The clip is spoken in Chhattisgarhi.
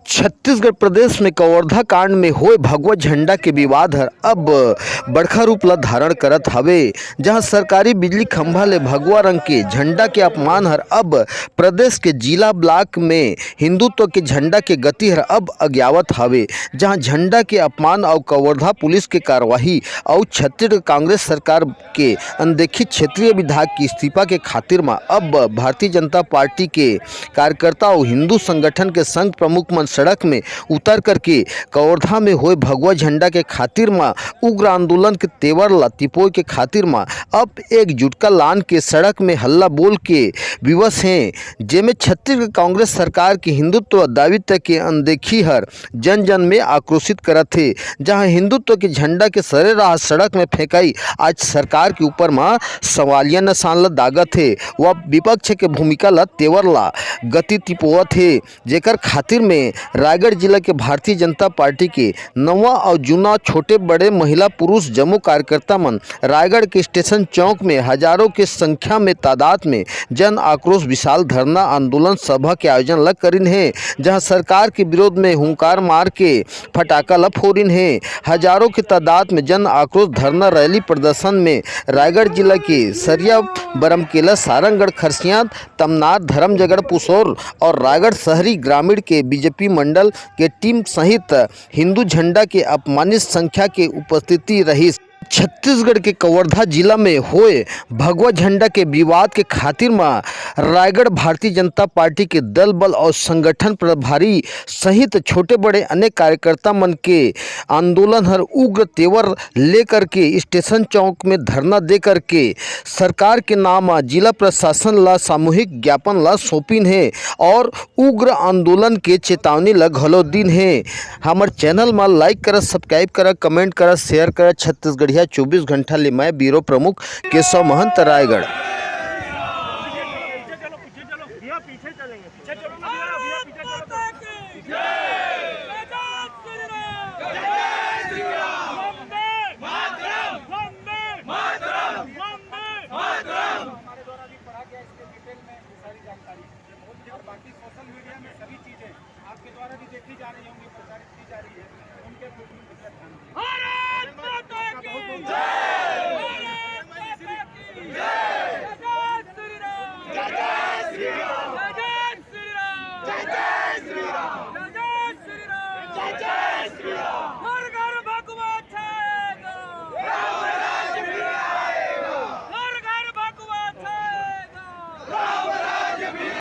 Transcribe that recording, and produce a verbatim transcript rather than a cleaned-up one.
छत्तीसगढ़ प्रदेश में कवर्धा कांड में होए भगवा झंडा के विवाद हर अब बड़खा रूप ला धारण करत हवे, जहां सरकारी बिजली खंभा ले भगवा रंग के झंडा के अपमान हर अब प्रदेश के जिला ब्लॉक में हिंदुत्व के झंडा के गति हर अब अज्ञावत हवे, जहां झंडा के अपमान अउ कवर्धा पुलिस के कार्रवाई अउ छत्तीसगढ़ कांग्रेस सरकार के अनदेखी, क्षेत्रीय विधायक के इस्तीफा के खातिर म अब भारतीय जनता पार्टी के कार्यकर्ता अउ हिंदू संगठन के संघ प्रमुख मन सड़क में उतर करके कवर्धा में होए भगवा झंडा के खातिर म उग्र आंदोलन के तेवर ला तिपोय के खातिर म अब एकजुटका लान के सड़क में हल्ला बोल के विवश हें, जेमे छत्तीसगढ़ कांग्रेस सरकार के हिंदुत्व दायित्व के अनदेखी हर जन जन में आक्रोशित करत हे, जहां हिंदुत्व के झंडा के सरेराह सड़क में फेंकाई आज सरकार के ऊपर म सवालिया निशान ल दागत हे। वह विपक्ष के भूमिका ल तेवर ला गति तिपोवत हे, जेकर खातिर में रायगढ़ जिला के भारतीय जनता पार्टी के नवा अउ जूना छोटे बड़े महिला पुरुष जम्मो कार्यकर्ता मन रायगढ़ के स्टेशन चौक में हजारों के संख्या में तादाद में जन आक्रोश विशाल धरना आंदोलन सभा के आयोजन ल करिन हे, जहां सरकार के विरोध में हुंकार मार के फटाका ल फोरिन हे। हजारों के तादाद में जन आक्रोश धरना रैली प्रदर्शन में रायगढ़ जिला के सरिया, बरमकेला, सारंगढ़, खरसिया, तमनार, धर्मजगढ़, पुसौर और रायगढ़ शहरी ग्रामीण के बीजेपी मंडल के टीम सहित हिंदू झंडा के अपमानित संख्या के उपस्थिति रहिस। छत्तीसगढ़ के कवर्धा जिला में होए भगवा झंडा के विवाद के खातिर म रायगढ़ भारतीय जनता पार्टी के दल बल और संगठन प्रभारी सहित छोटे बड़े अनेक कार्यकर्ता मन के आंदोलन हर उग्र तेवर लेकर के स्टेशन चौक में धरना दे करके सरकार के नाम म जिला प्रशासन ला सामूहिक ज्ञापन ला सौंपिन हे और उग्र आंदोलन के चेतावनी ल घलो दिन हे। हमर चैनल म लाइक करा, सब्सक्राइब करा, कमेंट करा, शेयर करा। छत्तीसगढ़िया चौबीस घंटा ले मैं ब्यूरो प्रमुख केशव महंत, रायगढ़। हमारे द्वारा भी पढ़ा गया इसके डिटेल में ये सारी जानकारी। और बाकी सोशल मीडिया में सभी चीज़ें आपके द्वारा भी देखी जा रही होंगी, प्रचारित की जा रही है, उनके प्रति कृपया ध्यान दीजिए। भारत माता की जय।